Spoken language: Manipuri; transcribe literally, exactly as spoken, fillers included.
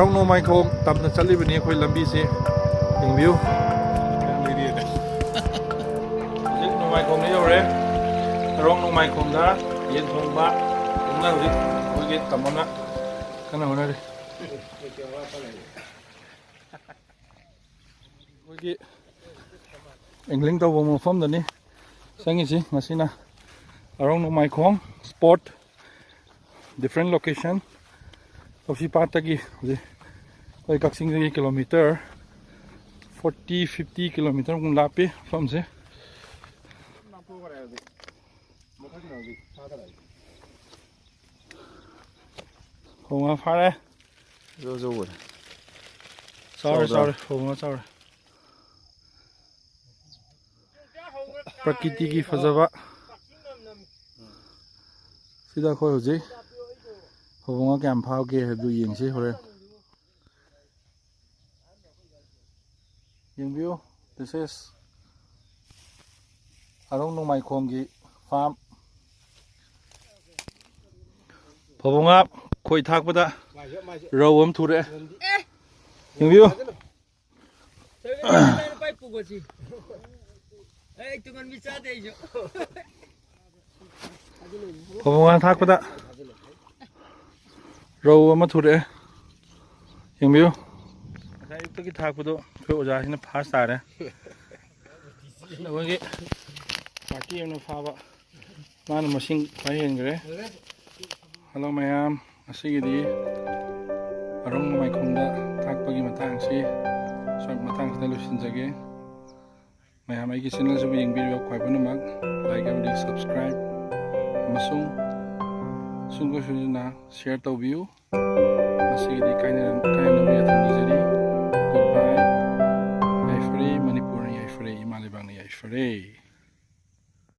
ꯑꯔꯣꯡ ꯅꯣꯡꯃꯥꯏꯈꯣꯡ ꯇꯝꯅ ꯆꯠꯂꯤꯕꯅꯤ ꯑꯩꯈꯣꯏ ꯂꯝꯕꯤꯁꯦ꯫ ꯌꯦꯡꯕꯤꯌꯨ꯫ ꯍꯧꯖꯤꯛ ꯅꯣꯡꯃꯥꯏꯈꯣꯡꯗ ꯌꯧꯔꯦ꯫ ꯑꯔꯣꯡ ꯅꯣꯡꯃꯥꯏꯈꯣꯡꯗ ꯌꯦꯟ ꯊꯣꯡꯕ ꯊꯣꯡꯅ ꯍꯧꯖꯤꯛ ꯑꯩꯈꯣꯏꯒꯤ ꯇꯥꯃꯣꯅ ꯀꯟꯅ ꯍꯣꯠꯅꯔꯤ꯫ ꯑꯩꯈꯣꯏꯒꯤ ꯑꯦꯡꯒ꯭ꯂꯤꯡ ꯇꯧꯕ ꯃꯐꯝꯗꯅꯤ ꯆꯪꯉꯤꯁꯤ꯫ ꯃꯁꯤꯅ ꯑꯔꯣꯡ ꯅꯣꯡꯃꯥꯏꯈꯣꯡ spot, different location꯫ ꯂꯧꯁꯤ ꯄꯥꯠꯇꯒꯤ ꯍꯧꯖꯤꯛ ꯑꯩꯈꯣꯏ ꯀꯛꯆꯤꯡꯗꯒꯤ ꯀꯤꯂꯣꯃꯤꯇꯔ forty fifty kilometre ꯃꯨꯛ ꯂꯥꯞꯄꯤ ꯃꯐꯝꯁꯦ꯫ ꯐꯧ ꯉꯥ ꯐꯥꯔꯦ꯫ ꯆꯥꯎꯔꯦ, ꯆꯥꯎꯔꯦ꯫ ꯐꯧ ꯉꯥ ꯆꯥꯎꯔꯦ꯫ ꯄ꯭ꯔꯀꯤꯇꯤꯒꯤ ꯐꯖꯕ ꯁꯤꯗ ꯑꯩꯈꯣꯏ ꯍꯧꯖꯤꯛ ꯐꯧ ꯉꯥ ꯀꯌꯥꯝ ꯐꯥꯒꯦ ꯍꯥꯏꯕꯗꯨ ꯌꯦꯡꯁꯤ ꯍꯣꯔꯦꯟ꯫ ꯌꯦꯡꯕꯤꯌꯨ, this is ꯑꯔꯣꯡ ꯅꯣꯡꯃꯥꯏꯈꯣꯡꯒꯤ farm꯫ ꯐꯧꯕꯣ ꯉꯥ ꯈꯣꯏ ꯊꯥꯛꯄꯗ ꯔꯧ ꯑꯃ ꯊꯨꯔꯛꯑꯦ꯫ ꯌꯦꯡꯕꯤꯌꯨ꯫ ꯐꯧꯕꯣ ꯉꯥ ꯊꯥꯛꯄꯗ ꯔꯧ ꯑꯃ ꯊꯨꯔꯛꯑꯦ꯫ ꯌꯦꯡꯕꯤꯌꯨ꯫ ꯉꯁꯥꯏ ꯑꯌꯨꯛꯇꯒꯤ ꯊꯥꯛꯄꯗꯣ ꯑꯩꯈꯣꯏ ꯑꯣꯖꯥꯁꯤꯅ first ꯇꯥꯔꯦ꯫ ꯑꯩꯈꯣꯏꯒꯤ party ꯑꯃꯅ ꯐꯥꯕ꯫ ꯃꯥꯅ ꯃꯁꯤꯡ ꯈ꯭ꯋꯥꯏ ꯍꯦꯟꯈ꯭ꯔꯦ꯫ Hello ꯃꯌꯥꯝ, ꯉꯁꯤꯒꯤꯗꯤ ꯑꯔꯣꯡ ꯅꯣꯡꯃꯥꯏꯈꯣꯡꯗ ꯊꯥꯛꯄꯒꯤ ꯃꯇꯥꯡꯁꯤ ꯁ꯭ꯋꯥꯏ ꯃꯇꯥꯡꯁꯤꯗ ꯂꯣꯏꯁꯤꯟꯖꯒꯦ꯫ ꯃꯌꯥꯝ ꯑꯩꯒꯤ channel ꯁꯤꯕꯨ ꯌꯦꯡꯕꯤꯔꯤꯕ ꯈ꯭ꯋꯥꯏ ꯄꯨꯝꯅꯃꯛ like ꯑꯃꯗꯤ subscribe ꯑꯃꯁꯨꯡ ꯁꯨꯡꯁꯣꯏ ꯁꯣꯏꯗꯅ share ꯇꯧꯕꯤꯌꯨ꯫ ꯉꯁꯤꯒꯤꯗꯤ ꯀꯥꯏꯅ-, ꯀꯥꯏꯅꯅꯕ ꯌꯥꯊꯪ ꯅꯤꯖꯔꯤ꯫ Goodbye꯫ ꯌꯥꯏꯐꯔꯦ, ꯃꯅꯤꯄꯨꯔꯅ ꯌꯥꯏꯐꯔꯦ, ꯏꯃꯥ ꯂꯩꯕꯥꯛꯅ ꯌꯥꯏꯐꯔꯦ꯫